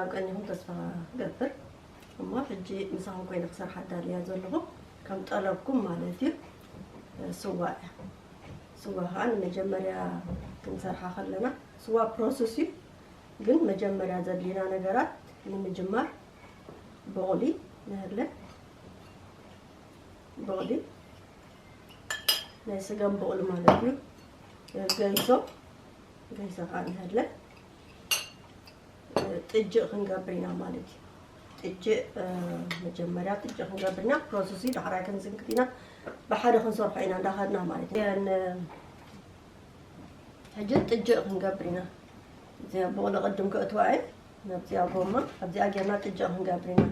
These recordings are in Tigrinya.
ኣብ ቀኒኹም ተስፋ ገብር። እሞ ሕጂ ምሳኹም ኮይነ ክሰርሓ ዳልያ ዘለኹ ከም ጠለብኩም ማለት እዩ። ስዋ እያ። ስዋ ከዓ ንመጀመርያ ክንሰርሓ ከለና፣ ስዋ ፕሮሰስ እዩ፣ ግን መጀመርያ ዘድልዩና ነገራት ንምጅማር፣ ቦቕሊ ንህለ፣ ቦቕሊ ናይ ስገም ቦቕሊ ማለት እዩ። ገይሶ፣ ገይሶ ከዓ ንህለ፣ ጥጅእ ክንገብር ኢና ማለት እዩ። ጥጅእ፣ መጀመርያ ጥጅእ ክንገብር ኢና፣ ፕሮሰስ እዩ፣ ዳሕራይ ክንዝንክት ኢና፣ ብሓደ ክንሰርሖ ኢና እንዳኸድና ማለት እዩ። ሕጂ ጥጅእ ክንገብር ኢና። እዚኣ ብቕሊ ቅድም ከእትዋ እየ። ነብዚኣ ጎማ ኣብዚኣ ጌርና ጥጅእ ክንገብር ኢና።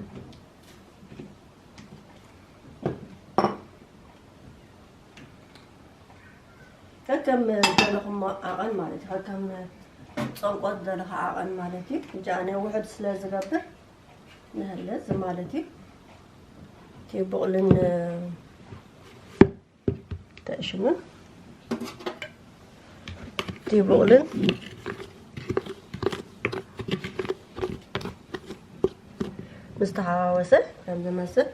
ከከም ደለኹሞ ዓቐን ማለት እዩ። ከከም ጸንቆት ደለኻ ዓቐን ማለት እዩ። እጃ ኣነ ውሕድ ስለ ዝገብር ንህለ እዚ ማለት እዩ። እቲ ብቕልን ተእሽምን እቲ ብቕልን ምስ ተሓዋወሰ ከም ዝመስል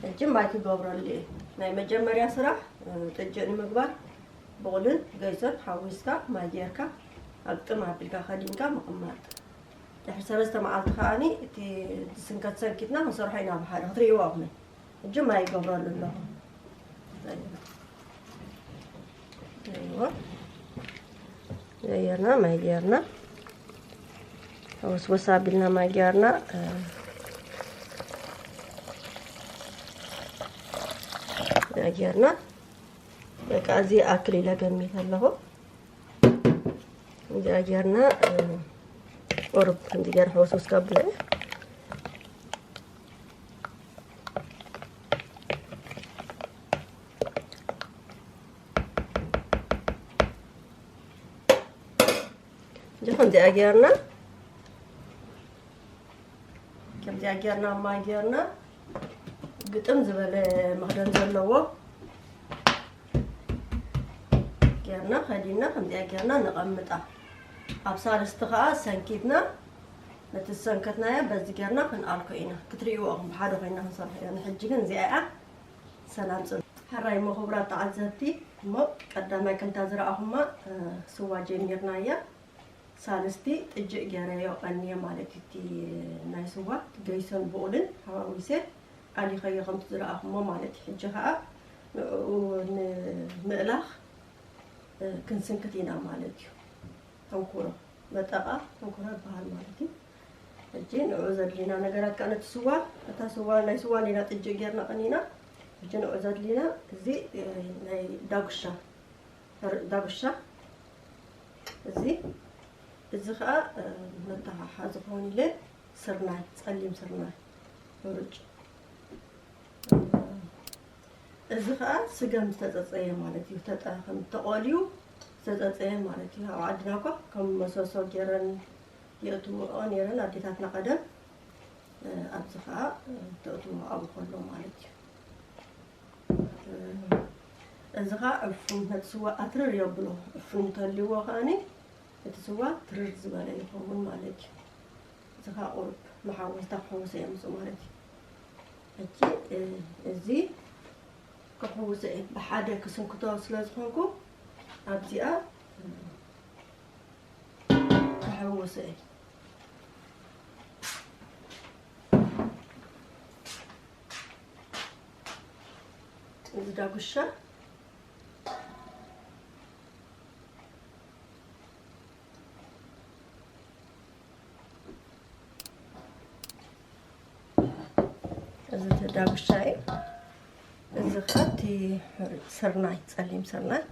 ሕጂ ማይ ክገብረሉ እየ። ናይ መጀመርያ ስራሕ ጥጅእ ንምግባር ብቕልን ገይሶን ሓዊስካ ማይ ጌርካ ኣብ ጥም ኣቢልካ ከዲንካ ምቕማጥ። ድሕሪ ሰለስተ መዓልቲ ከዓኒ እቲ ዝስንከት ሰንኪትና ክንሰርሖ ኢና ብሓደ ክትርእይዎ ኢኹም። ሕጂ ማይ ይገብረሉ ኣለኹ። እይዋ። ገየርና፣ ማይ ገየርና። ወስወስ ኣቢልና ማይ ገየርና። ማይ ገየርና። በቃ እዚ ኣክል ኢለ ገሚት ኣለኹ። እዚኣ ጌርና፣ እ፣ ቁሩብ ከምዚ ጌረ ሕውስውስ ከብለ። እዚ ከምዚኣ ጌርና፣ ከምዚኣ ጌርና ማይ ጌርና ግጥም ዝበለ መኽደን ዘለዎ ጌርና ከዲና ከምዚኣ ጌርና ነቐምጣ። ኣብ ሳልስቲ ኸኣ ሰንኪትና ነቲ ዝሰንከትናዮ በዚ ጌርና ክንኣልኮ ኢና። ክትርእይዎ ኢኹም ብሓደ ኮይና ክንሰርሖ ኢና። ንሕጂ ግን እዚኣ እያ። ሰላም ጽን-፣ ሕራይ እሞ ክቡራት ተዓዘብቲ፣ እሞ ቀዳማይ ከምታ ዝረኣኹማ፣ እ፣ ስዋ ጀሚርናያ። ሳልስቲ ጥጅእ ገይረዮ ቀንየ ማለት እዩ። እቲ ናይ ስዋ ገይሶን ብቑልን ሓዋዊሰ ኣሊኸዮ ከምቲ ዝረኣኹሞ ማለት እዩ። ሕጂ ኸኣ ንዕኡ ንምእላኽ፣ እ፣ ክንስንክት ኢና ማለት እዩ። ተንኩሮ፣ መጠቓ ተንኩሮ ይበሃል ማለት እዩ። ሕጂ ንዕኡ ዘድልዩና ነገራት ከኣ ነቲ ስዋ፣ እታ ስዋ፣ ናይ ስዋ እንዲና ጥጅእ ጌርና ቀኒና። ሕጂ ንዕኡ ዘድልዩና እዚ፣ እ፣ ናይ ዳጉሻ፣ ዳጉሻ እዚ፣ እዚ ኸኣ፣ እ፣ መተሓሓዚ ክኸውን ኢለ ስርናይ፣ ጸሊም ስርናይ፣ ሕሩጭ። እዚ ኸኣ ስገም ዝተጸጸየ ማለት እዩ። ተጠ-፣ ከም ተቖልዩ ዝተጸጸየ ማለት እዩ። ኣብ ዓድና እኳ ከም መሰሶ ጌረን የእትውኦ ኔረን ኣዴታትና ቀደም። እ፣ ኣብዚ ኸኣ፣ እ፣ ተእትዎ ኣብኡ ከሎ ማለት እዩ። እ፣ እዚ ኸኣ ዕፉን ነቲ ስዋ ኣትርር የብሎ። ዕፉን እንተልይዎ ከኣኒ እቲ ስዋ ትርር ዝበለ ይኸውን ማለት እዩ። እዚ ኸኣ ቁሩብ መሓወስታ ክሕውሶ የምጽእ ማለት እዩ። ሕጂ፣ እ፣ እዚ ክሕውሶ እየ። ብሓደ ክስንክቶ ስለ ዝኾንኩ ኣብዚኣ፣ እ፣ ክሕውሶ እየ። እዚ ዳጉሻ እዚ እቲ ዳጉሻ እዩ። እዚ ኸኣ እቲ ስርናይ፣ ጸሊም ስርናይ።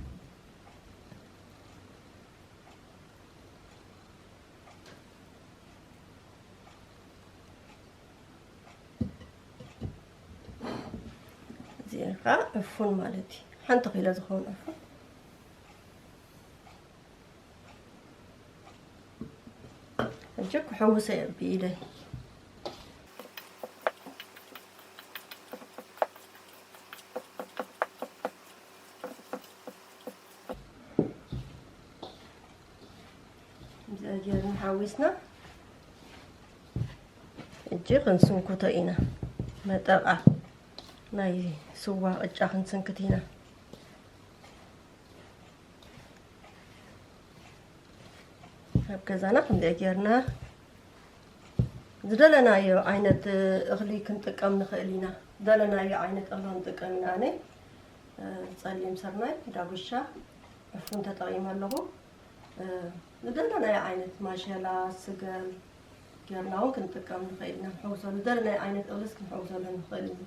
እዚ ኸኣ ዕፉን ማለት እዩ። ሓንቲ ኪሎ ዝኸውን ዕፉን። ሕጂ ክሕውሶ እየ ብኢደይ። እዚኣ ጌርና ሓዊ ስና እጂ ክንስንኩቶ ኢና። መጠቓ ናይ ስዋ ቅጫ ክንስንክት ኢና። ኣብ ገዛና ክንደይ ጌርና ዝደለናዮ ዓይነት እኽሊ ክንጥቀም ንኽእል ኢና። ዝደለናዮ ዓይነት እኽሊ ክንጥቀም ኢና። ኣነ፣ እ፣ ጸሊም ስርናይ፣ ዳጉሻ፣ ዕፉን ተጠቒመ ኣለኹ። እ፣ ዝደለናዮ ዓይነት ማሸላ፣ ስገም ጌርና እውን ክንጥቀም ንኽእል ኢና። ክንሕውሰሉ፣ ዝደለናዮ ዓይነት እኽልስ ክንሕውሰሉ ንኽእል ኢና።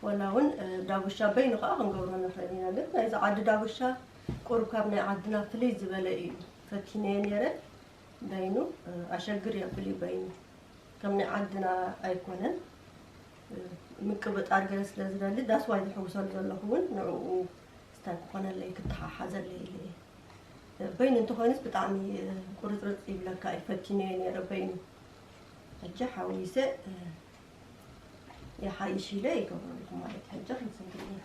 ወላ እውን፣ እ፣ ዳጉሻ በይኑ ከዓ ክንገብሮ ንኽእል ኢና። ግን ናይዚ ዓዲ ዳጉሻ ቁሩብ ካብ ናይ ዓድና ፍልይ ዝበለ እዩ። ፈቲነዮ ነይረ። በይኑ፣ እ፣ ኣሸግር እየ ፍልይ በይኑ። ከም ናይ ዓድና ኣይኮነን። እ፣ ምቅብጣር ገለ ስለ ዝደሊ፣ that's why ዝሕውሰሉ ዘለኹ እውን ንዕኡ ስታይ ክኾነለይ፣ ክተሓሓዘለይ ኢለ እየ። እ፣ በይኑ እንተኾይኑስ ብጣዕሚ፣ እ፣ ቁርፅርፅ ይብለካ እዩ። ፈቲነዮ ነይረ በይኑ። ሕጂ ሓዊሰ፣ እ፣ ይሓይሽ ኢለ ይገብረልኩም ማለት እዩ። ሕጂ ክንስንክት ኢና።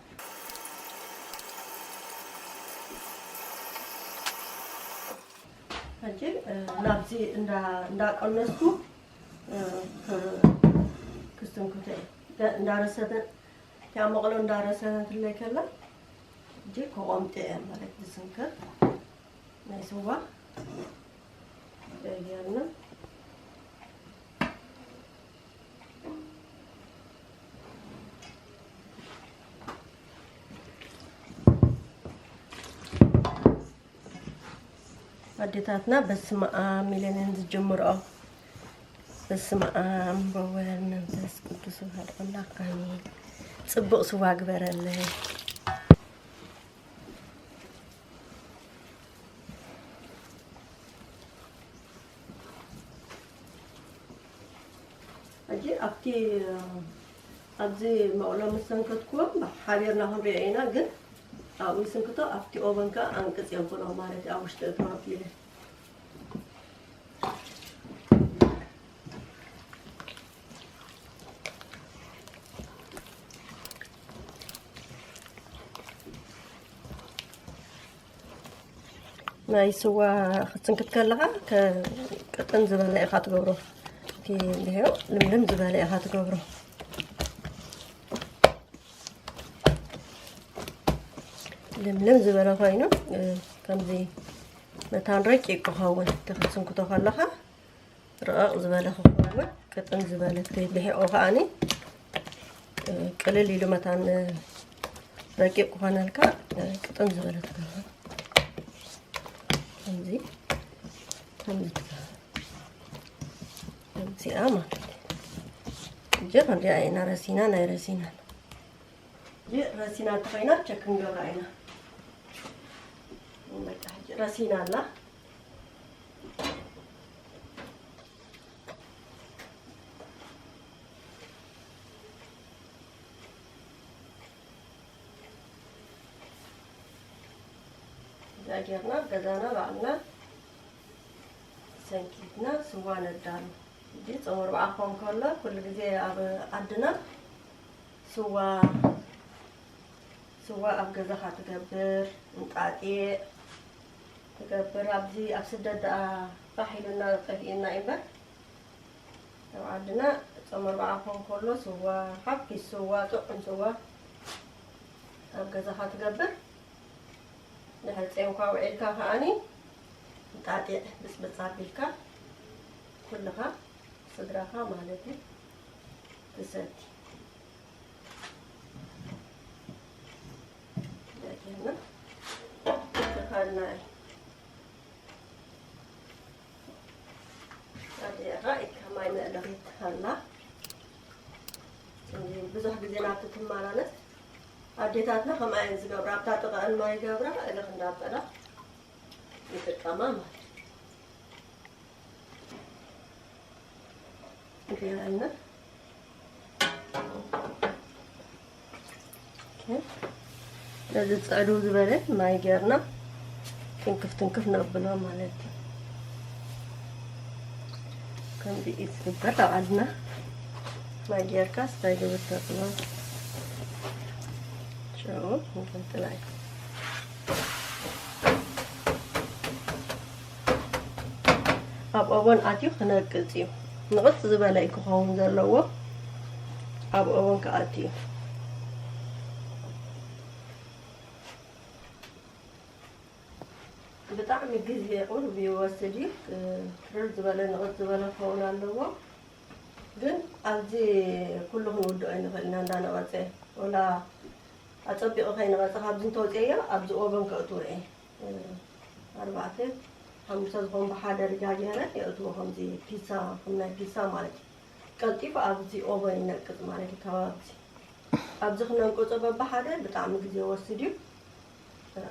ሕጂ፣ እ፣ ናብዚ እንዳ-፣ እንዳቀነስኩ፣ እ፣ ክ-፣ ክስንክቶ እየ። እንዳ-፣ እንዳረሰተ፣ እቲኣ መቕሎ እንዳረሰተትለይ ከላ፣ ሕጂ ከቆምጦ እየ ማለት ዝስንክት ናይ ስዋ። ገይርና ኣዴታትና በስመ ኣብ ኢለን እየን ዝጅምርኦ። በስመ ኣብ ወወልድ መንፈስ ቅዱስ ወሃድ ኣምላክ ኣሜን። ጽቡቅ ስዋ ግበረለይ። ሕጂ ኣብቲ፣ ኣብዚ መቕሎ ምስ ሰንከትኩዎ ሓቢርና ክንሪኦ ኢና፣ ግን ኣብኡ ይስንክቶ፣ ኣብቲ ኦቨን ከኣ ኣንቅጽ የብሎ ማለት እዩ፣ ኣብ ውሽጢ እትሮ ኣቢለ። ናይ ስዋ ክትስንክት ከለኻ ከ-፣ ቅጥን ዝበለ ኢኻ ትገብሮ። እቲ እንዲሁ ልምልም ዝበለ ኢኻ ትገብሮ። ልምልም ዝበለ ኮይኑ፣ እ፣ ከምዚ መታን ረቂቕ ክኸውን እቲ ክትስንክቶ ከለኻ ርቕቕ ዝበለ ክኸውን፣ ቅጥን ዝበለ እቲ ብሒቑ ከኣኒ፣ እ፣ ቅልል ኢሉ መታን፣ እ፣ ረቂቕ ክኾነልካ፣ እ፣ ቅጥን ዝበለ ትገብሮ። ከምዚ፣ ከምዚ ትገብሮ። ከምዚኣ ማለት እዩ። ሕጂ ክንሪኣ ኢና ረሲናን ኣይረሲናን። ሕጂ ረሲና እንተኾይና ቸክ ክንገብራ ኢና። በቃ ሕጂ ረሲና ኣላ። እዛ ጌርና ገዛና ባዕልና ሰንኪትና ስዋ ነዳሉ። ሕጂ ጾም ኣርብዓ ክኸውን ከሎ ኩሉ ግዜ ኣብ ዓድና ስዋ፣ ስዋ ኣብ ገዛኻ ትገብር፣ እንጣጢዕ ትገብር። ኣብዚ ኣብ ስደት ደኣ ፋሕ ኢሉና ጠፊኡና እዩ እምበር፣ ኣብ ዓድና ጾም ኣርብዓ ክኾን ከሎ ስዋ፣ ሓፊስ ስዋ፣ ጥዑም ስዋ ኣብ ገዛኻ ትገብር። ድሕሪ ጾምካ ውዒልካ ከኣኒ እንጣጢዕ ብጽብጽ ኣቢልካ ኩልኻ ስድራኻ ማለት እዩ ትሰቲ። ጌርና ተኻልና እዩ። ኣዴኻ ኢድካ ማይ መእለኺት ኣላ። ብዙሕ ግዜ ናብቲ ትመላለስ ኣዴታትና ከምኣ እየን ዝገብራ። ኣብታ ጥቓኣን ማይ ይገብራ፣ እልኽ እንዳበላ ይጥቀማ ማለት እዩ። ገይረና ነዚ ጽዕዱ ዝበለ ማይ ገይርና ትንክፍ ትንክፍ ነብሎ ማለት እዩ። ከምዚ እዩ ዝግበር ኣብ ዓድና። ማይ ገይርካ ስታይ ግብር ተብሎ ሽዑ ንገንጥላ እዩ። ኣብ ኦቨን ኣትዩ ክነቅጽ እዩ። ንቕጽ ዝበለ እዩ ክኸውን ዘለዎ። ኣብ ኦቨን ክኣቱ እዩ። ብጣዕሚ ግዜ ቁሩብ ይወስድ እዩ። ትርር ዝበለ ንቕጽ ዝበለ ክኸውን ኣለዎ። ግን ኣብዚ ኩሉ ክንውድኦ ኣይንኽእል ኢና እንዳነቐጸ። ወላ ኣጸቢቑ ከይነቐጸ ካብዚ እንተወፅየዮ ኣብዚ ኦቨን ከእትዎ እየ። ኣርባዕተ ሓሙሽተ ዝኾኑ ብሓደ ርጃ ገይረ የእትዎ። ከምዚ ፒዛ፣ ከም ናይ ፒዛ ማለት እዩ። ቀልጢፉ ኣብዚ ኦቨን ይነቅጽ ማለት እዩ። ካብ ኣብዚ ኣብዚ ክነንቅጾ በብሓደ ብጣዕሚ ግዜ ይወስድ እዩ።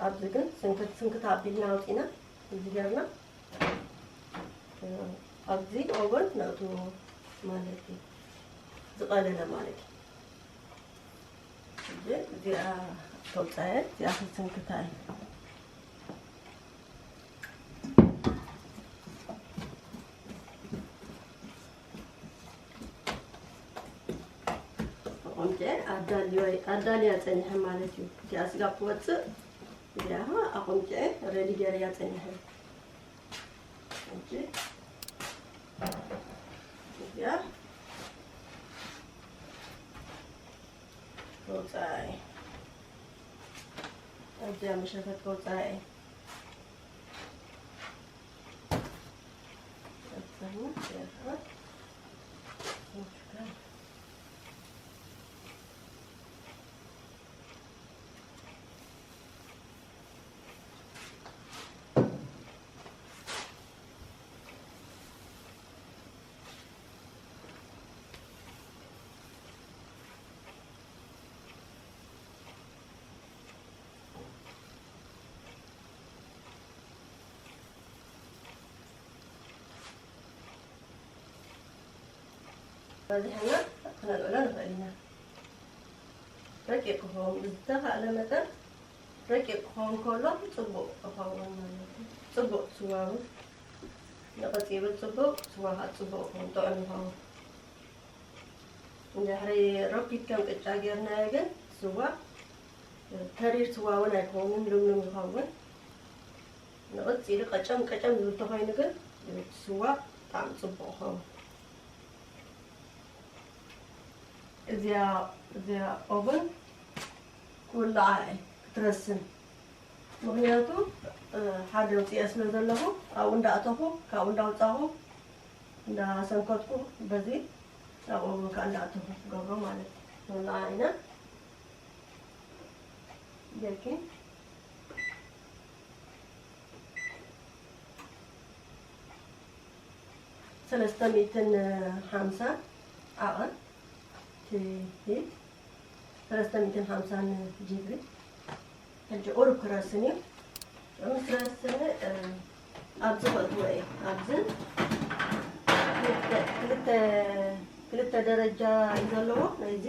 ኣብዚ ግን ስንክት ስንክት ኣቢልና ኣውፂና እዚ ጌርና ኣብዚ ኦቨን ነእትዎ ማለት እዩ። ዝቐለለ ማለት እዩ። እዚ እዚኣ ተውፃየ እዚኣ ክትስንክታ እዩ። ቆምጨ ኣዳልዮ ኣዳልያ ፀኒሐ ማለት እዩ። እዚኣ ስጋ ክወፅእ እዚኣ ኣቆምጨ ሬዲ ገይረያ ፀኒሐ። እዚኣ ተውፃኢ እዚኣ መሸፈት ተውፃኢ በዚሕና ክነልዕሎ ንኽእል ኢና። ረቂቕ ክኸውን ብዝተኻእለ መጠን ረቂቕ ክኸውን ከሎ ጽቡቕ ክኸውን ማለት እዩ። ጽቡቕ ስዋ እውን ንቕጽ ይብል ጽቡቕ ስዋ ከዓ ጽቡቕ ክኸውን ጥዑም ይኸውን። እንድሕሪ ረኪብ ከም ቅጫ ጌርናዮ ግን ስዋ ተሪር ስዋ እውን ኣይከውንን፣ ልምሉም ይኸውን። ንቕጽ ኢሉ ቀጨም ቀጨም ዝብል ተኾይኑ ግን ስዋ ብጣዕሚ ጽቡቕ ይኸውን። እዚኣ እዚኣ ኦቨን ክውልዓ እየ ክትረስን። ምኽንያቱ ሓደ ውፅኤ ስለ ዘለኹ ኣብኡ እንዳእተኹ ካብኡ እንዳውፃኹ እንዳሰንከትኩ በዚ ናብ ኦቨን ከዓ እንዳእተኹ ክገብሮ ማለት እዩ። ንውልዓ ኢና ጀኪ ሰለስተ ሚእትን ሓምሳ ዓቐን ትሂድ ሰለስተ ሚእትን ሓምሳን ዲግሪ ሕጂ ቁሩብ ክረስን እዩ። ምስ ረስን ኣብዚ ከእትዎ እየ። ኣብዚ ክልተ ደረጃ እዩ ዘለዎ። ናይዚ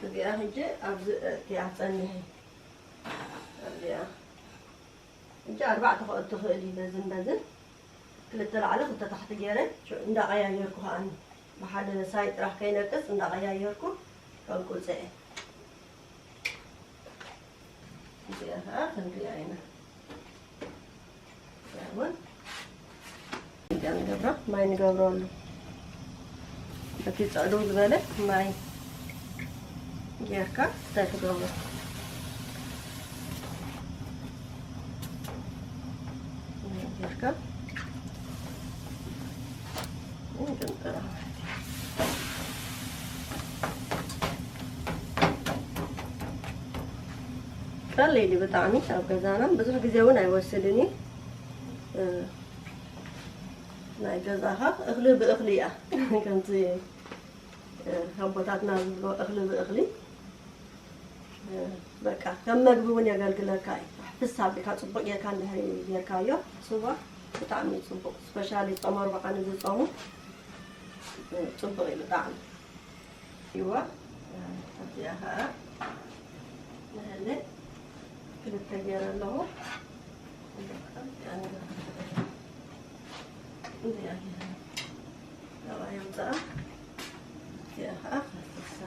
እዚኣ ሕጂ ኣብዚ እያ ፀኒሐ እዚኣ ሕጂ ኣርባዕተ ከእቱ ክእል እዩ። በዝን በዝን ክልተ ላዕሊ ክልተ ታሕቲ ገይረ እንዳቐያየርኩ ከዓኒ ብሓደ ሳይ ጥራሕ ከይነቅጽ እንዳቐያየርኩ ከንቁጽ እየ። እዚኣ ከዓ ክንሪኣ ኢና። እዚኣ እውን እዚኣ ንገብራ ማይ ንገብረሉ። እቲ ጽዕድው ዝበለ ማይ ጌርካ እንታይ ትገብሮ? ማይ ጌርካ ንጥንጥራ። ቀሊል እዩ ብጣዕሚ ኣብ ገዛና ብዙሕ ግዜ እውን ኣይወስድን እዩ። ናይ ገዛኻ እኽሊ ብእኽሊ እያ ከምዚ ኣቦታትና ዝብሎ እኽሊ ብእኽሊ በቃ ከም መግቢ እውን የገልግለካ እዩ። ሕፍስ ኣቢልካ ጽቡቕ ጌርካ እንድሕሪ ጌርካዮ ስዋ ብጣዕሚ እዩ ጽቡቕ። ስፔሻሊ ጾም ኣርብዓ ንዝጾሙ ጽቡቕ እዩ ብጣዕሚ። ይዋ ኣብዚኣ ኸዓ ንህለ ክልተ ገይረ ኣለኹ። እዚኣ ገይረ ናብኣ የውፅኣ። እዚኣ ከዓ ከፍሳ።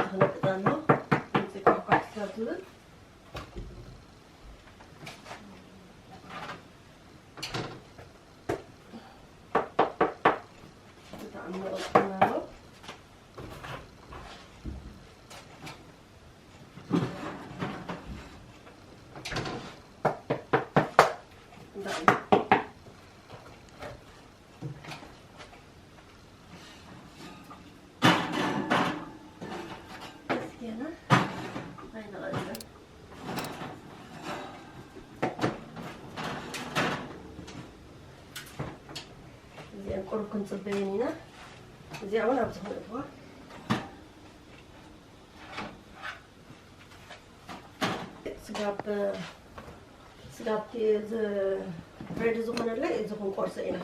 ክነቅጣ ኣሎ። ድምፂ ኳዕኳዕ ክሳብ ትብል። ብጣዕሚ ይቕልጥና ኣሎ። ብጣዕሚ ገና ኣይነቐጸን። እዚአን ቁሩብ ክንጽበየን ኢና። እዚኣ እውን ኣብዚ ክንእትዋ። ስጋብ ስጋብ እቲ ዝ- ሬዲ ዝኾነለይ እዚ ክንቆርሶ ኢና።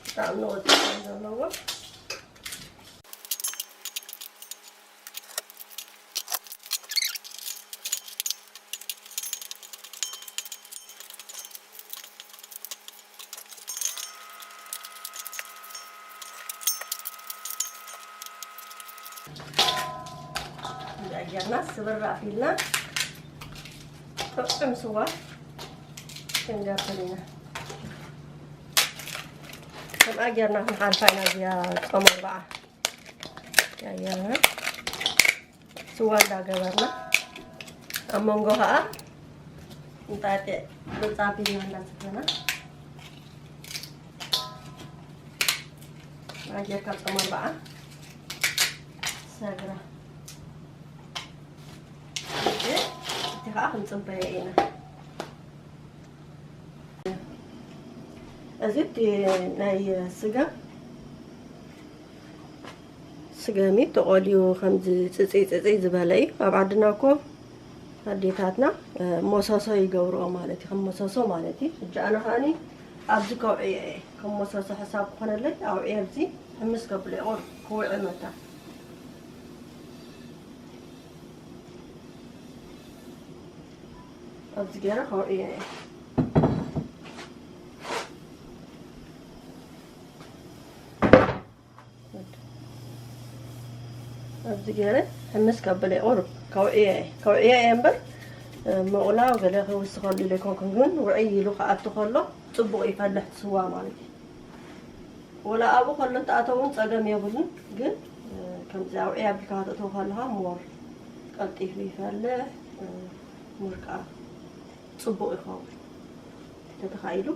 ብጣዕሚ ነወፂ ዘለዎ። ጌርና ስብር ኣቢልና ጥዑም ስዋ ክንገብር ኢና። ከምኣ ጌርና ክንሓልፋ ኢና እዚኣ ጾም ኣርብዓ። ያያና ስዋ እንዳገበርና ኣብ መንጎ ኸኣ እንጣጢዕ ብጻ ኣቢልና እንዳሰተና ኣጀካ ጾም ኣርብዓ ሰግራ። እቲ ኸኣ ክንጽበዮ ኢና። እዚ እቲ ናይ ስጋ ስገሚ ተቖልዩ ከምዚ ጽጽይ ጽጽይ ዝበለ እዩ። ኣብ ዓድና እኮ ኣዴታትና፣ እ፣ ሞሶሶ ይገብርኦ ማለት እዩ። ከም ሞሶሶ ማለት እዩ። ሕጂ ኣነ ከኣኒ ኣብዚ ከውዕዮ እየ። ከም ሞሶሶ ሕሳብ ክኾነለይ ኣውዕየ ኣብዚ ሕምስ ከብሎ እየ። ቁሩብ ክውዒ መታ። ኣብዚ ገይረ ከውዕዮ እየ። ኣብዚ ገይረ ሕምስ ከብል እየ። ቁሩብ ከውዕዮ እየ። ከውዕዮ እየ እምበር፣ እ፣ ምቑላው ገለ ክውስኸሉ ኢለ ኣይኮንኩን፣ ግን ውዕይ ኢሉ ክኣቱ ከሎ ጽቡቕ ይፈልሕ ስዋ ማለት እዩ። ወላ ኣብኡ ከሎ እንተኣተወ እውን ጸገም የብሉን፣ ግን፣ እ፣ ከምዚ ኣውዕዮ ኣቢልካ ከተእትዎ ከለኻ ሞር ቀልጢፉ ይፈልሕ፣ እ፣ ሞር ከኣ ጽቡቕ ይኸውን። ተተኻኢሉ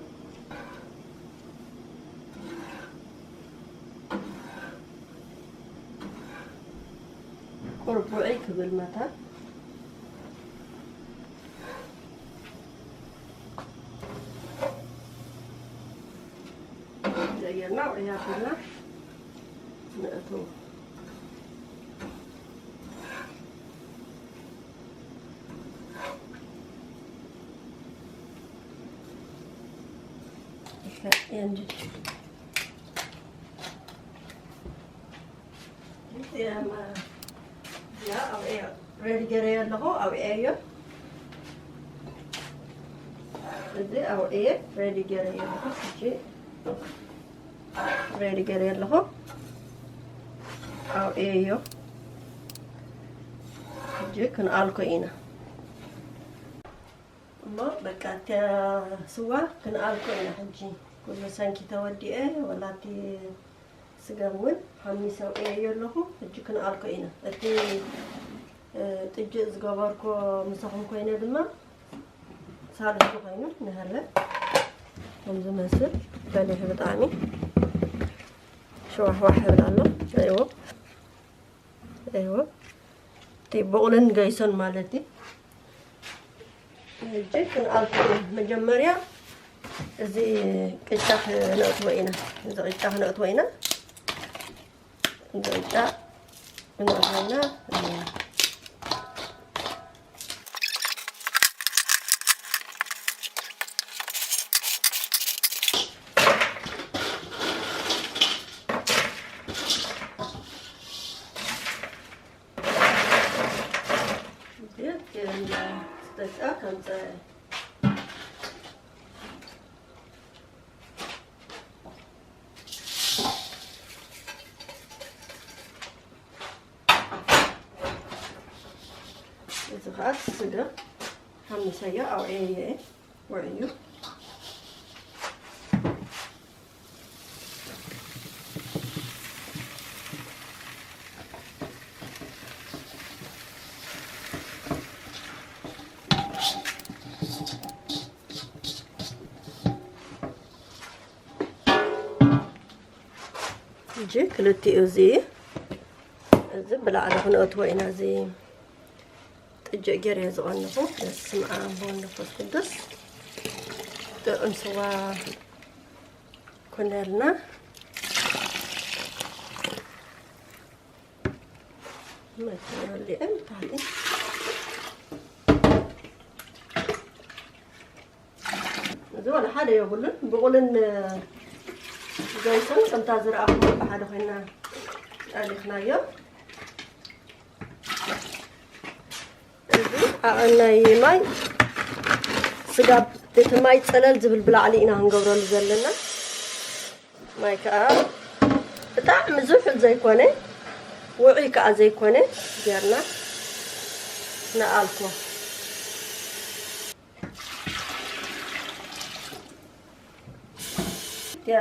ቁሩብ ውዕይ ክብል መታን ጌርና ውዕይ ኣቢልና ነእትዎ። ሬዲ ገይረዮ ኣለኹ፣ ኣውዕየዮ። እዚ ኣውዕየ ሬዲ ገይረዮ ኣለኹ። ሕጂ ሬዲ ገይረዮ ኣለኹ። ኣውዕየዮ። ሕጂ ክንኣልኮ ኢና። እሞ በቃ፣ እቲ ስዋ ክንኣልኮ ኢና ሕጂ። ኩሉ ሰንኪ ተወዲኤ፣ ወላ እቲ ስገም እውን ሓሚሰ ኣውዕየዮ ኣለኹ። ሕጂ ክንኣልኮ ኢና። እቲ፣ እ፣ ጥጅእ ዝገበርኮ ምሳኹም ኮይነ ድማ ሳልስቲ ኮይኑ ንሃለ ከም ዝመስል በሊሕ ብጣዕሚ ሸዋሕዋሕ ይብል ኣሎ። እዎ፣ እዎ። እቲ ቡቕልን ገይሶን ማለት እዩ። ሕጂ ክንኣልኮ ኢና። መጀመርያ እዚ ቅጫ ክነእትዎ ኢና። እዚ ቅጫ ክነእትዎ ኢና። እዚ ቅጫ ክነእትዎ ኢና። እዚ ኸዓ ስገም ሓምሰዮ ኣውዕየ እየ። ውዕዩ። ሕጂ ክልቲኡ እዚ፣ እዚ ብላዕሊ ክነእትዎ ኢና። እዚ ጥጅእ ገይረ እየ ዝቐነኹ። በስመ ኣብ ወወልድ ወመንፈስ ቅዱስ። ጥዑም ስዋ ኩነልና። መጀመርያ ታሕቲ እዚ ወላ ሓደ የብሉን። ብቑልን ዘይሱን ከምታ ዝረኣኹም ብሓደ ኮይና ኣሊኽናዮ። እዚ ዓቐን ናይ ማይ ስጋብ እቲ ማይ ጸለል ዝብል ብላዕሊ ኢና ክንገብረሉ ዘለና። ማይ ከዓ ብጣዕሚ ዝሑል ዘይኮነ፣ ውዑይ ከዓ ዘይኮነ ጌርና ንኣልኮ። ያ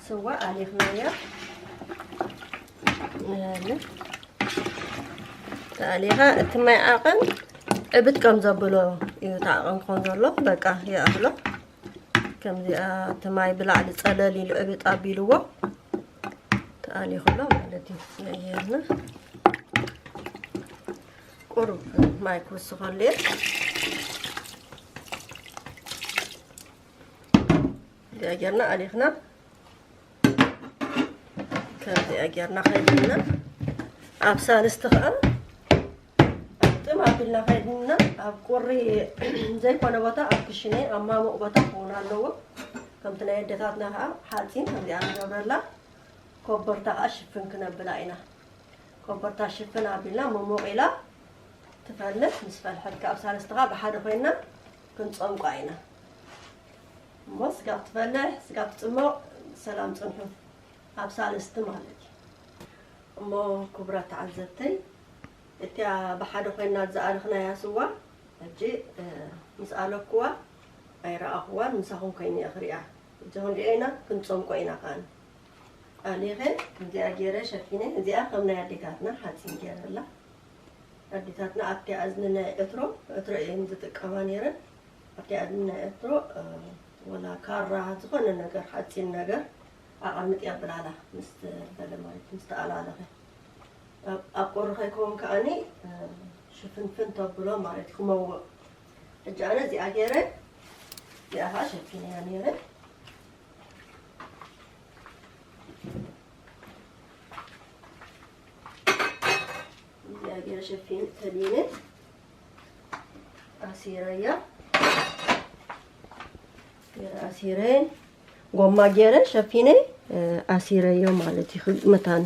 ስዋ ኣሊኽናያ። ንያለ ተኣሊኻ እቲ ማይ ዓቐን ዕብጥ ከም ዘብሎ እዩ። እቲ ዓቐን ክኾን ዘሎ በቃ ይኣኽሎ። ከምዚኣ እቲ ማይ ብላዕሊ ጸለል ኢሉ ዕብጥ ኣቢልዎ ተኣሊኹሎ ማለት እዩ። ነየርና ቁሩብ ማይ ክውስኸሉ እየ። እዚኣ ጌርና ኣሊኽና፣ ከምዚኣ ጌርና ከይድና ኣብ ሳልስቲ ኸዓ ጥም ኣቢልና ከይድና ኣብ ቁሪ ዘይኮነ ቦታ ኣብ ክሽነ ኣብ ማሙቕ ቦታ ክኸውን ኣለዎ። ከምቲ ናይ ኣደታትና ኸዓ ሓፂን ከምዚኣ ንገብረላ፣ ኮበርታ ኸዓ ሽፍን ክነብላ ኢና። ኮበርታ ሽፍን ኣቢልና መሞቕ ኢላ ትፈልሕ። ምስ ፈልሐት ከኣ ኣብ ሳልስቲ ኸኣ ብሓደ ኮይና ክንጸምቋ ኢና። እሞ ስጋብ ትፈልሕ፣ ስጋብ ትጽሞቕ ሰላም ጽንሑ። ኣብ ሳልስቲ ማለት እዩ። እሞ ክቡራት ተዓዘብተይ፣ እቲኣ ብሓደ ኮይና ዝኣለኽናያ ስዋ፣ ሕጂ፣ እ፣ ምስ ኣለኩዋ ኣይረኣኹዋን፣ ምሳኹም ኮይነ እየ ክሪኣ። ሕጂ ክንሪኦ ኢና፣ ክንጸምቆ ኢና ከኣ። ኣሊኸ፣ ከምዚኣ ገይረ ሸፊነ፣ እዚኣ ከም ናይ ኣዴታትና ሓፂን ገይረላ። ኣዴታትና ኣብቲ እዝኒ ናይ ዕትሮ፣ ዕትሮ እየን ዝጥቀማ ነይረን። ኣብቲ እዝኒ ናይ ዕትሮ፣ እ፣ ወላ ካራ፣ ዝኾነ ነገር፣ ሓፂን ነገር ኣቐምጥ የብላላ፣ ምስ በለ ማለት፣ ምስ ተኣላለኸ። ኣብ፣ ኣብ ቁሪ ከይከውን ከኣኒ፣ እ፣ ሽፍንፍን ተብሎ ማለት እዩ፣ ክመውቕ። ሕጂ ኣነ እዚኣ ገይረ፣ እዚኣ ኸዓ ሸፊነያ ነይረ። እዚኣ ገይረ ሸፊን ከዲነ ኣሲረያ። ገይረ ኣሲረ፣ ጎማ ገይረ ሸፊነ፣ እ፣ ኣሲረዮ ማለት እዩ። ክግ-፣ መታን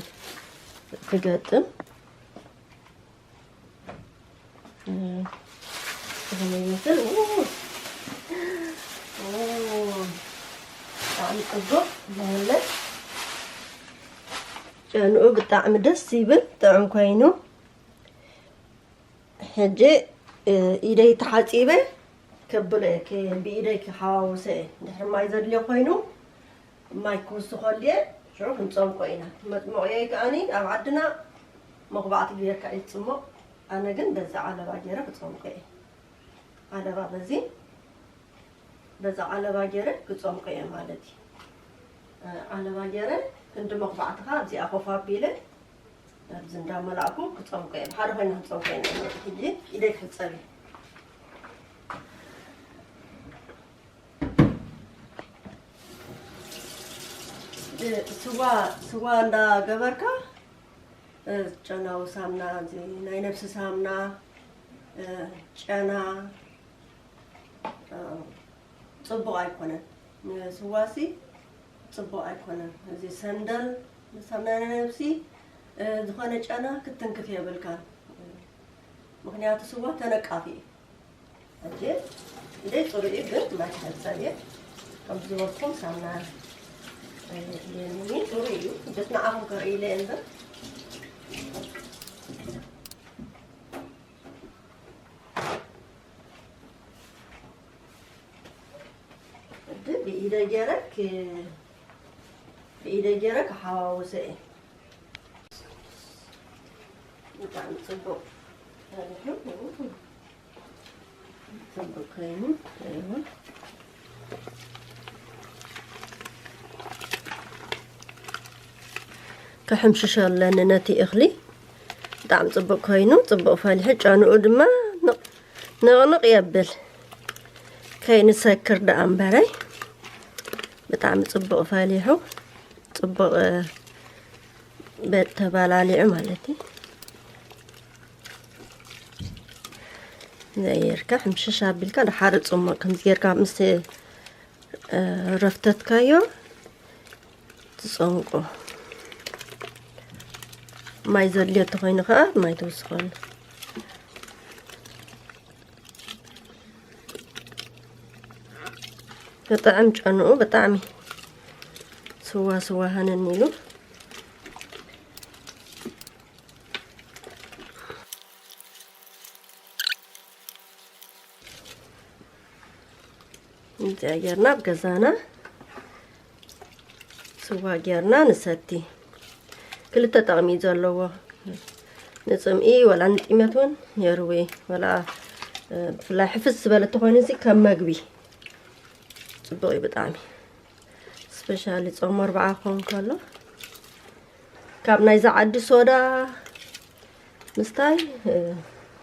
ክገጥም። እ፣ ይመስል። ኡ፣ ኡ፣ ብጣዕሚ ጽቡቕ ማለት ጨንኡ ብጣዕሚ ደስ ይብል፣ ጥዑም ኮይኑ። ሕጂ፣ እ፣ ኢደይ ተሓጺበ ከብሎ እየ፣ ከ-፣ ብኢደይ ክሓዋውሰ እየ። ድሕሪ ማይ ዘድልዮ ኮይኑ፣ ማይ ክውስኸሉ እየ፣ ሽዑ ክንጸምቆ ኢና። መጽሞቕየይ ከኣኒ ኣብ ዓድና መኹባዕቲ ጌርካ እዩ ዝጽሞቕ። ኣነ ግን በዚ ዓለባ ጌረ ክጸምቆ እየ። ዓለባ በዚ፣ በዛ ዓለባ ጌረ ክጸምቆ እየ ማለት እዩ። እ፣ ዓለባ ጌረ ክንዲ መኹባዕትኻ ኣብዚኣ ኮፍ ኣቢለ ኣብዚ እንዳመላእኩ ክጸምቆ እየ። ብሓደ ኮይና ክንጸምቆ ኢና። ሕጂ ኢደይ ክሕጸብ እየ። እ፣ ስዋ፣ ስዋ እንዳገበርካ፣ እ፣ ጨናዊ ሳምና፣ እዚ ናይ ነብሲ ሳምና፣ እ፣ ጨና፣ እ፣ ጽቡቕ ኣይኮነን። ንስዋሲ ጽቡቕ ኣይኮነን። እዚ ሰንደል፣ ሳምና ናይ ነብሲ፣ እ፣ ዝኾነ ጨና ክትትንክፍ የብልካን። ምኽንያቱ ስዋ ተነቃፊ እዩ። ሕጂ ኢደይ ጽሩይ እዩ፣ ግን ማይ ክሕጸብ እየ። ከምዚ ዝበልኩም ሳምና ኣየድልየንን እዩ። ጽሩይ እዩ። ጀስት ንዓኹም ከርኢ ኢለ እየ እምበር። ገይረ ክ-፣ ብኢደይ ገይረ ክሓዋውሶ እየ። ብጣዕሚ ጽቡቕ። ጽቡቕ ኮይኑ፣ ኣይዋ። ክሕምሽሽ ኣለኒ ነቲ እኽሊ። ብጣዕሚ ጽቡቕ ኮይኑ፣ ጽቡቕ ፈሊሑ፣ ጨንኡ ድማ ንቕ-፣ ንቕንቕ የብል። ከይንሰክር ደኣ እምበረይ። ብጣዕሚ ጽቡቕ ፈሊሑ፣ ጽቡቕ፣ እ፣ በ-፣ ተባላሊዑ ማለት እዩ። ዘየርካ ሕምሽሽ ኣቢልካ ደሓር ጽሞ ከምዚ ጌርካ ምስ፣ እ፣ ረፍተትካዮ ትጸንቆ። ማይ ዘድልዮ ተኾይኑ ኸኣ ማይ ትውስኸሉ። ብጣዕሚ ጨንኡ ብጣዕሚ ስዋ ስዋ ሃነን ኢሉ። እንዚኣ ጌርና ኣብ ገዛና ስዋ ጌርና ንሰቲ። ክልተ ጠቕሚ እዩ ዘለዎ። ንጽምኢ ወላ ንጢመት እውን የርዊ። ወላ፣ እ፣ ብፍላይ ሕፍስ ዝበለ ተኾይኑ እዚ ከም መግቢ ጽቡቕ እዩ ብጣዕሚ። ስፔሻሊ ጾም ኣርብዓ ክኸውን ከሎ ካብ ናይዛ ዓዲ ሶዳ ምስታይ፣ እ፣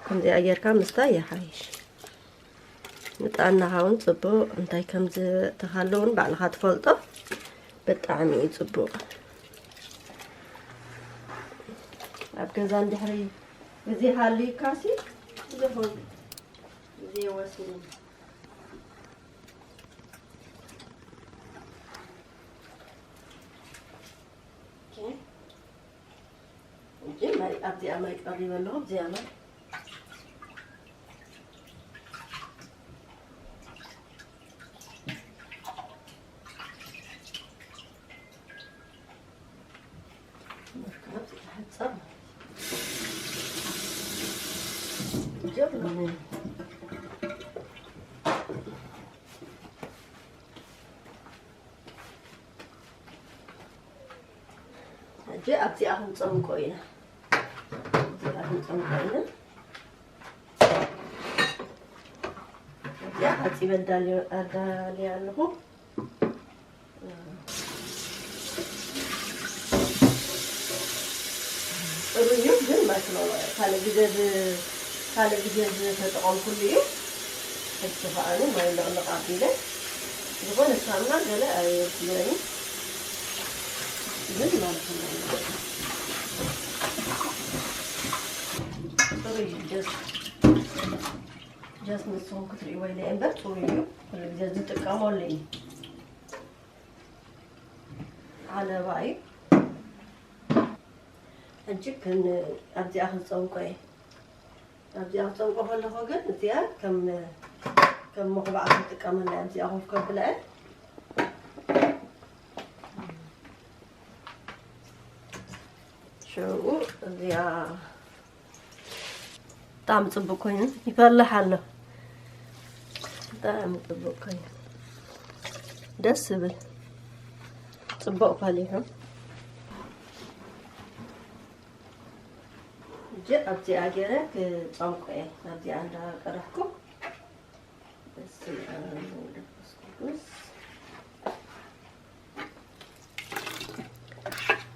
ከምዚኣ ጌርካ ምስታይ ይሓይሽ። ንጥዕናኻ እውን ጽቡቕ፣ እንታይ ከም ዘእተኻሉ እውን ባዕልኻ ትፈልጦ። ብጣዕሚ እዩ ጽቡቕ። ኣብ ገዛ እንድሕሪ ግዜ ሃልዩካሲ ዝኹን ግዜ ወሲኑ። ኦኬ። እንጂ ማይ፣ ኣብዚኣ ማይ ቀሪበ ኣለኹ፣ ኣብዚኣ ማይ። መርካብ ዝሓጸር ጀምር። ሕጂ ኣብዚኣ ክንጸምቆ ኢና። ኣብዚኣ ክንጸምቆ ኢና። ኣብዚኣ ሓጺበ ኣዳልዮ-፣ ኣዳልያ ኣለኹ። ጽሩይ እዩ፣ ግን ማይክሮዌቭ ካልእ ግዜ ዝ-፣ ካልእ ግዜ ዝተጠቐምኩሉ እዩ። ሕጂ ከኣ ማይ ልቕልቕ ኣቢለ ዝኾነ ሳሙና ገለ ኣየድልዮን እዩ። ግን ማለት ነው። ጽሩይ እዩ፣ ጀስት፣ ጀስት ንስኹም ክትርእይዎ ኢለ እምበር ጽሩይ እዩ። ኩሉ ግዜ ዝጥቀመሉ እዩ። ዓለባ እዩ። ሕጂ ክን-፣ ኣብዚኣ ክንጸምቆ እየ። ኣብዚኣ ክጸምቆ ከለኹ ግን እዚኣ ከም፣ ከም መኹባዕ ክጥቀመላ እየ። ኣብዚኣ ኮፍ ከብላ እየ። ሽዑ እዚኣ ብጣዕሚ ጽቡቕ ኮይኑ ይፈልሕ ኣሎ። ብጣዕሚ ጽቡቕ ኮይኑ ደስ ዝብል ጽቡቕ ፈሊሑ። ሕጂ ኣብዚኣ ገይረ ክጸምቆ እየ። ኣብዚኣ እንዳቀረሕኩ በስመ ኣብ ወወልድ ወመንፈስ ቅዱስ።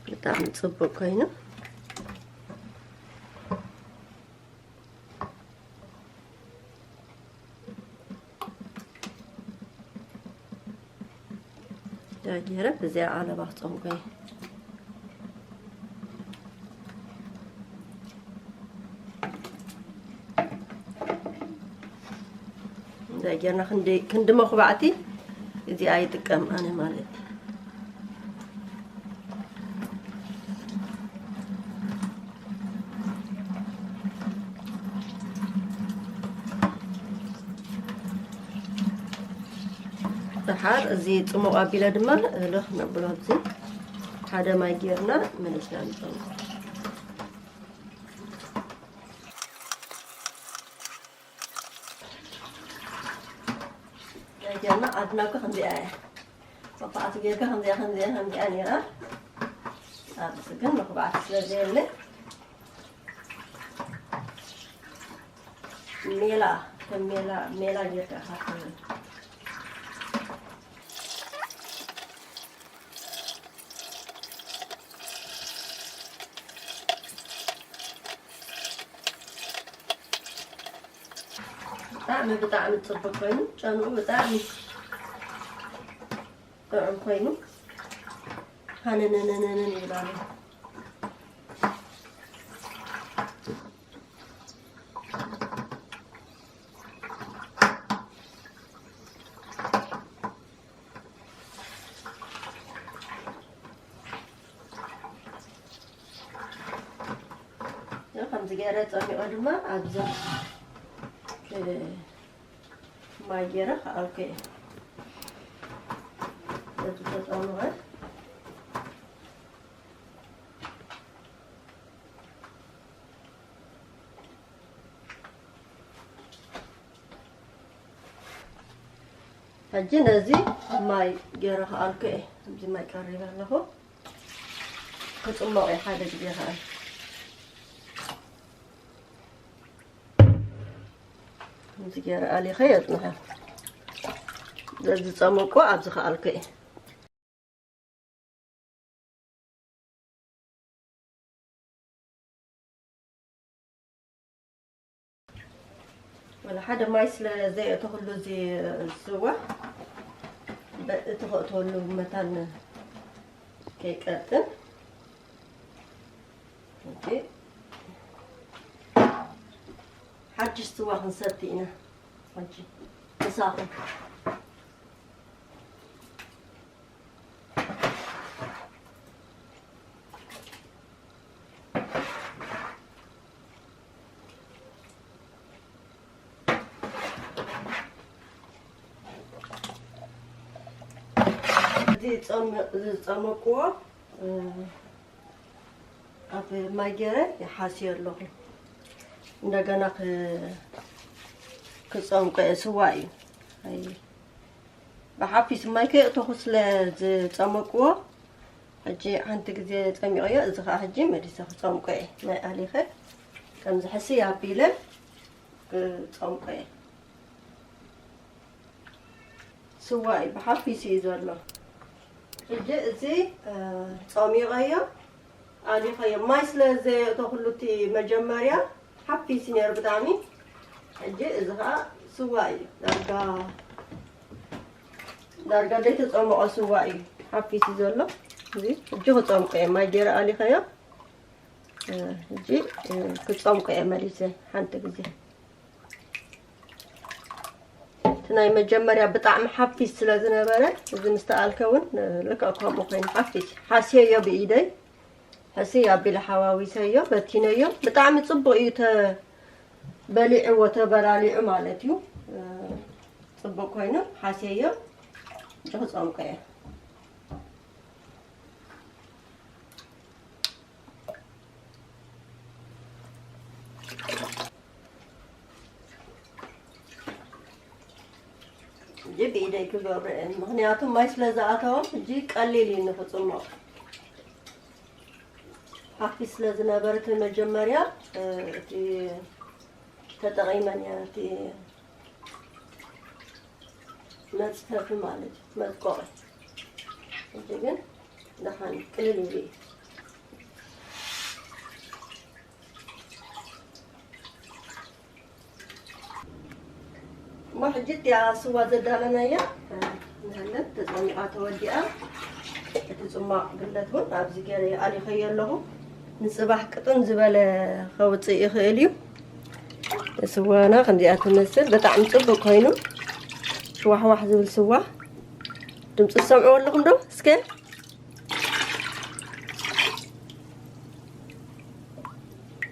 ብጣዕሚ ጽቡቕ ኮይኑ ዳጊረ ብዚኣ ዓለባ ክጸምቆ እየ። እንታይ ጌርና ክንዲ፣ ክንዲ መኹባዕቲ እዚኣ ይጥቀም ኣነ ማለት እዩ። ደሓር እዚ ጽሙቕ ኣቢለ ድማ እልኽ ነብሎ። ኣብዚ ሓደ ማይ ጌርና መሊስና ንጸምቕ። ጌርና ዓድና እኮ ከምዚኣ እያ። መኹባዕቲ ጌርካ ከምዚኣ፣ ከምዚኣ፣ ከምዚኣ ኔራ። ኣብዚ ግን መኹባዕቲ ስለ ዘየለ፣ ሜላ፣ ከም ሜላ፣ ሜላ ጌርካ ኢኻ ትብል። ብጣዕሚ፣ ብጣዕሚ ጽቡቅ ኮይኑ፣ ጨንኡ ብጣዕሚ ጥዑም ኮይኑ፣ ሃነነነነነን ይብል ኣሎ። ከምዚ ገይረ ጸሚቐ ድማ ኣብዛ ክ-፣ ማይ ገይረ ከኣልኩ እየ። በቲ ተጸምቐ ሕጂ ነዚ ማይ ገይረ ከኣልኩ እየ። ኣብዚ ማይ ቀሪበ ኣለኹ። ክጽሞቕ እየ ሓደ ግዜ ከኣ። እዚ ገይረ ኣሊኸ የጽንሐ። በዚ ጸመቁ ኣብዚ ከኣልኩ እየ። ወላ ሓደ ማይ ስለ ዘየእተኹሉ እዚ ስዋ፣ በ-፣ እቲ ከእተወሉ መታን ከይቀጥን። ሕጂ ሓድሽ ስዋ ክንሰቲ ኢና። ሕጂ ምሳኹም። እዚ ጸም-፣ ዝጸመቅዎ፣ እ፣ ኣብ ማይ ገይረ ይሓስዮ ኣለኹ። እንደገና ክ-፣ ክጸምቆ እየ፣ ስዋ እዩ። ኣይ፣ ብሓፊስ ማይ ከየእተኹ ስለ ዝጸመቅዎ፣ ሕጂ ሓንቲ ግዜ ጸሚቐዮ፣ እዚ ኸዓ ሕጂ መሊሰ ክጸምቆ እየ። ማይ ኣሊኸ፣ ከምዚ ሕስይ ኣቢለ ክጸምቆ እየ። ስዋ እዩ፣ ብሓፊስ እዩ ዘሎ። ሕጂ እዚ፣ እ፣ ጸሚቐዮ፣ ኣሊኸዮ። ማይ ስለ ዘየእተኹሉ እቲ መጀመርያ ሓፊስ ነይሩ ብጣዕሚ። ሕጂ እዚ ኸዓ ስዋ እዩ። ዳርጋ፣ ዳርጋ ዘይተጸምቐ ስዋ እዩ። ሓፊስ እዩ ዘሎ። እዚ ሕጂ ክጸምቆ እየ። ማይ ገይረ ኣሊኸዮ። እ፣ ሕጂ፣ እ፣ ክጸምቆ እየ መሊሰ ሓንቲ ግዜ። እቲ ናይ መጀመርያ ብጣዕሚ ሓፊስ ስለ ዝነበረ፣ እዚ ምስ ተኣልከ እውን ልክዕ ከምኡ ኮይኑ ሓፊስ። ሓስየዮ ብኢደይ፣ ሕስይ ኣቢለ ሓዋዊሰዮ፣ በቲነዮ። ብጣዕሚ ጽቡቕ እዩ ተበሊዕዎ፣ ተበላሊዑ ማለት እዩ። ጽቡቕ ኮይኑ ሓስየዮ፣ ሕጂ ክጸምቆ እየ። ሕጂ ብኢደይ ክገብሮ እየ፣ ምኽንያቱ ማይ ስለ ዝኣተወ ሕጂ ቀሊል እዩ ንኽጽሞቕ። ሓፊስ ስለ ዝነበረ እቲ መጀመርያ፣ እ፣ እቲ ተጠቒመን እየ፣ እቲ መጽፈፊ ማለት እዩ፣ መጽቆቒ። ሕጂ ግን ደሓን ቅልል ኢሉ እዩ። እሞ ሕጂ እቲኣ ስዋ ዘዳለናያ፣ እ፣ ንሃለት ተጸሚቓ ተወዲኣ። እቲ ጽማቕ ግለት እውን ኣብዚ ገይረ ኣሊኸዮ ኣለኹ። ንጽባሕ ቅጥን ዝበለ ከውጽእ ይኽእል እዩ። ስዋና ከምዚኣ ትመስል፣ ብጣዕሚ ጽቡቕ ኮይኑ፣ ሽዋሕዋሕ ዝብል ስዋ። ድምፂ ትሰምዕዎ ኣለኹም ዶ? እስከ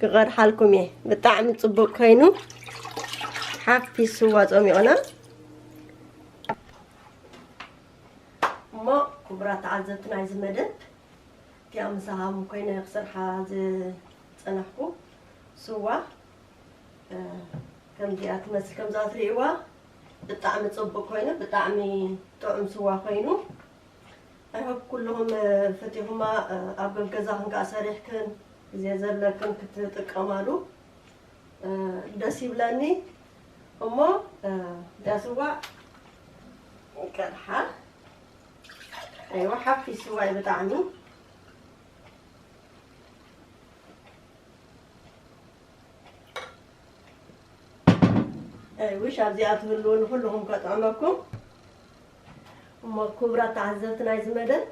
ክቐድሓልኩም እየ። ብጣዕሚ ጽቡቕ ኮይኑ፣ ሓፊስ ስዋ ጸሚቕና። እሞ ክቡራት ተዓዘብቲ ናይዚ መደብ፣ እቲኣ ምሳኻም ኮይነ ክሰርሓ ዝጸናሕኩ ስዋ፣ እ፣ ከምዚኣ ትመስል፣ ከምዛ ትርእይዋ ብጣዕሚ ጽቡቕ ኮይኑ፣ ብጣዕሚ ጥዑም ስዋ ኮይኑ፣ I hope ኩልኹም ፈቲኹማ ኣብ ገዛኽን ከዓ ሰሪሕክን ግዜ ዘለክን ክትጥቀማሉ ደስ ይብለኒ። እሞ ዳስዋ ቀርሓ ኣይዋ ሓፊ ስዋይ ብጣዕሚ ውሽ ኣብዚኣ ትህልዉ ንኩልኹም ከጥዕመኩም። እሞ ክቡራት ተዓዘብቲ ናይዚ መደብ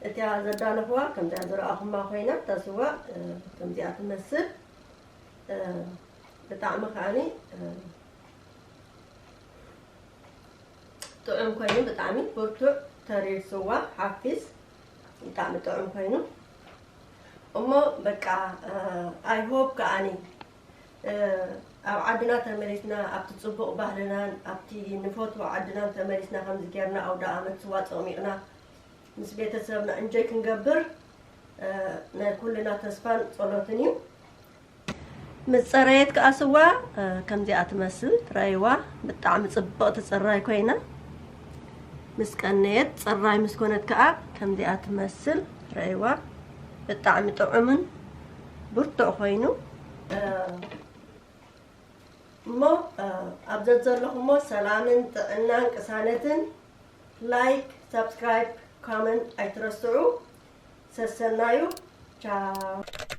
እቲያ ዘዳለኽዋ ከምዚኣ ዝረኣኹማ ኮይና እታ ስዋ ከምዚኣ ትመስል። ብጣዕሚ ከዓኒ ጥዑም ኮይኑ ብጣዕሚ ብርቱዕ ተሪር ስዋ ሓፊስ ብጣዕሚ ጥዑም ኮይኑ እሞ በቃ I hope ከዓኒ ኣብ ዓድና ተመሊስና ኣብቲ ፅቡቕ ባህልናን ኣብቲ ንፈትዎ ዓድናን ተመሊስና ከምዚ ጌርና ኣውደ ኣመት ስዋ ፀሚቕና ምስ ቤተሰብና እንጆይ ክንገብር ናይ ኩልና ተስፋን ፀሎትን እዩ። ምስ ፀረየት ከዓ ስዋ ከምዚኣ ትመስል ትረእይዋ ብጣዕሚ ፅብቕቲ ፅራይ ኮይና ምስ ቀነየት ፅራይ ምስ ኮነት ከዓ ከምዚኣ ትመስል ትረእይዋ ብጣዕሚ ጥዑምን ብርቱዕ ኮይኑ እሞ ኣብ ዘዘለኹሞ ሰላምን ጥዕናን ቅሳነትን like subscribe comment ኣይትረስዑ። ሰሰናዩ ቻው።